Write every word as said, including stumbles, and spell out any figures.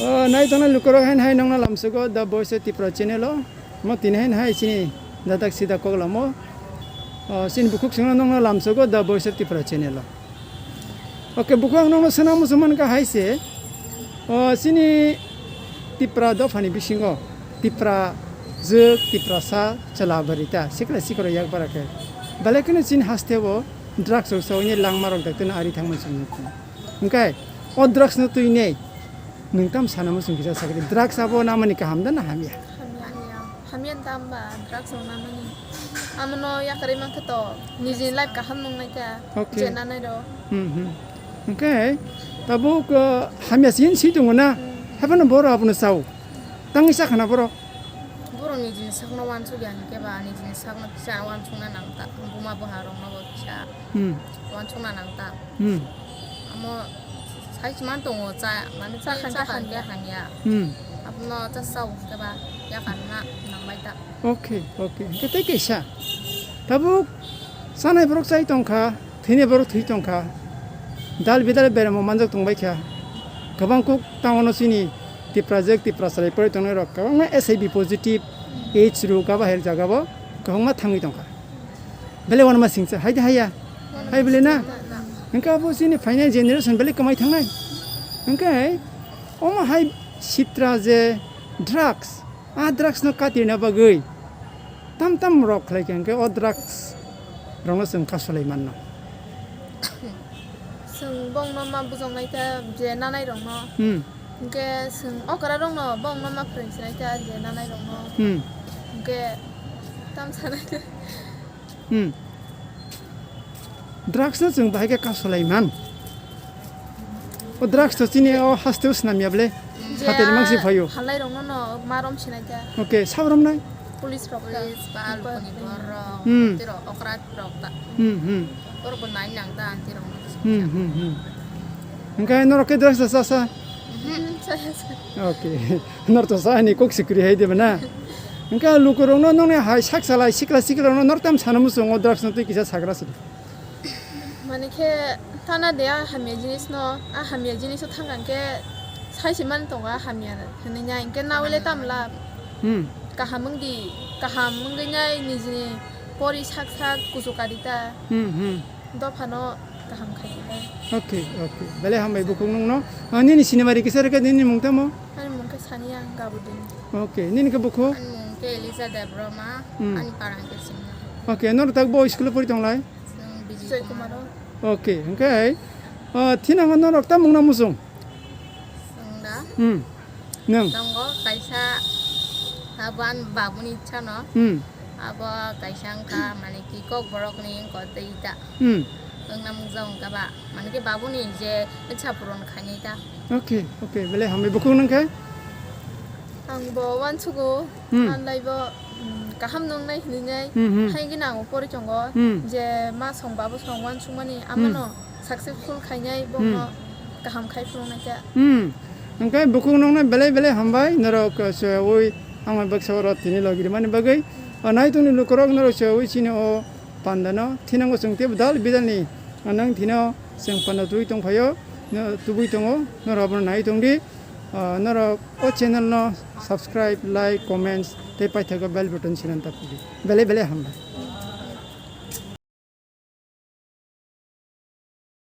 O, nai tongnai lukurok haino hai nongno lamsugo The Voice of Tripura channel o. Mo tini haino hai chini dadak sida kok lamo. O, chini bukhuk songno nongno lamsugo The Voice of Tripura channel o. Oke, bukhuk ang nongno swnam muchung mankha hai se. O, chini Tripura dophani bisingo Tripura jwk, Tiprasa, chwla bwrwi ta, sikla sikhoro yak bara khe. Belai kheno chini haste o drugs rok sawi ni langma rok daktino ari thangma chwng nukha. Hwnkhe o drugs no twi nei nwng tam sana muchung kisa sakri, drugs abo namani kaham da na hamya? Hamya, hamya. Hamya da hamba drugs rok namani. Amono yakarwi mankhe to nijini life kaham nungnai kha. Okay. Je nanai rok. Hmm, hmm. Hwnkhe tabuk, uh, hamya sin si tongo na? Hmm. Haphano boro abono sao. Tangwi sakhana borok. Borok nijini sakno wansukya hinkhe ba nijini sakno kisa wansukna nang ta. Buma bwha rokno bo kisa Hmm. wansukna nang ta. Hmm. Amo sai se man tongo cha, mane cha Cha khan cha cha khan khan khe khe hamya. Hmm. Abono cha sao hinkhe ba yakarna nangbai ta. Okay, okay. Hwnkhe tei kaisa. Tabuk chanai borok chai tongkha, thwinai borok thwi tongkha. Dal bidal beramo manjak tongbai kha. Kwbang kuk tamo no chini Tiprajwk, Tiprasa bai pori tongnai rok kwbangma H I V positive, AIDS rok abo hai jaga bo kwbangma thangwi tongkha. Belai wanama singsa, hai de haiya? Hai belai na? Hwnkhe abo chini phainai generation belai kwmai thangnai. Hwnkhe omo hai sitra je drugs, a drugs no katirna bagwi tam tam rok khlai kha, hwnkhe o drugs rokno chwng kasolai manno. Chwng bongno ma bujoknai kha je nanai rokno. Hmm. Hwnkhe chwng okra rokno bongno ma phrwng sinai kha je nanai rokno. Hmm. Hwnkhe tam sanai kha. Hmm. Drugs no chwng bahai khe kasolai man. O drugs to chini o haste o swnam ya ble. Je Sateni mangsi a phaio. Halai rokno no ma rom sinai kha. Okay, sab rom nai? Police rok ta. Police ba lukuni borok. Hmm. Tiro okra rok ta. Hmm, hmm. Borok bo nai nang ta anti rok. Hmm, hmm, hmm. Hwnkhe norok khe drugs cha cha? Mhm, cha cha. Okay. Nor to sa ani kok sikri hai de na. Hwnkhe lukurokno nongni hai sak salai sikla sikla rokno nor tam sana muchungo drugs no twi kisa sagra sidi. Mane khe tana de a hamya jinis no, a hamya jinis o thang khe sai se man tongo a hamya hinwi nya hwnkhe nawile tam lab. Hmm. Kaham wng di, kaham wngwi nai nijini pori sak sak kuchuk kari ta. Hmm, hmm. Dophano kaham khai khe. Okay, okay. Belai hambai bukhuk nungno. Ah, nini sinimari kisa rwkha, nini mung tamo? Ani mung khe Sania Gabudin. Okay, nini khe bukhuk? Ani mung khe Elisa Debbarma, Hmm. ani parang khe Simna. Okay, norok tak bo school o pori tonglai? Chwng Bijay Joy Kumar. Kumar o. Okay, hwnkhe, ah, thinango norok tam mung na muchung? Chwng da? Hmm. Nwng? Tongo kaisa, abo ani babuni ichha no. Hmm. Abo kaisa wngkha, mane ki kok borok ni wngkha tei ita. Hmm. Wngna mungsa wngkha ba, mane ki babuni je ichha puron khainai ta. Okay, okay, belai hambai bukhuk nung khe? Ang bo wansugo, Hmm. ang lai bo, mm, kaham nung nai hinwi nai, Hmm, hmm. hai gini ang pori tongo, Hmm. je ma song babo song wansukmani, Hmm. amano successful khainai, Hmm. bono kaham khai phuru nai khe. Hmm. Hwnkhe bukhuk nungno belai belai hambai, norok, uh, swiwi ang bai baksa oro tini logi rimani bagwi. O nai tongni lukurok norok swiwi chini o panda no thinango chwng tei dal bidal ni, uh, nang thino chwng panda tubui tongphaio, no, tubui tongo, norok abono nai tongdi. Uh, norok o channel no subscribe, like, comments tei paithago bell button sinan tapdi. Belai belai hambai.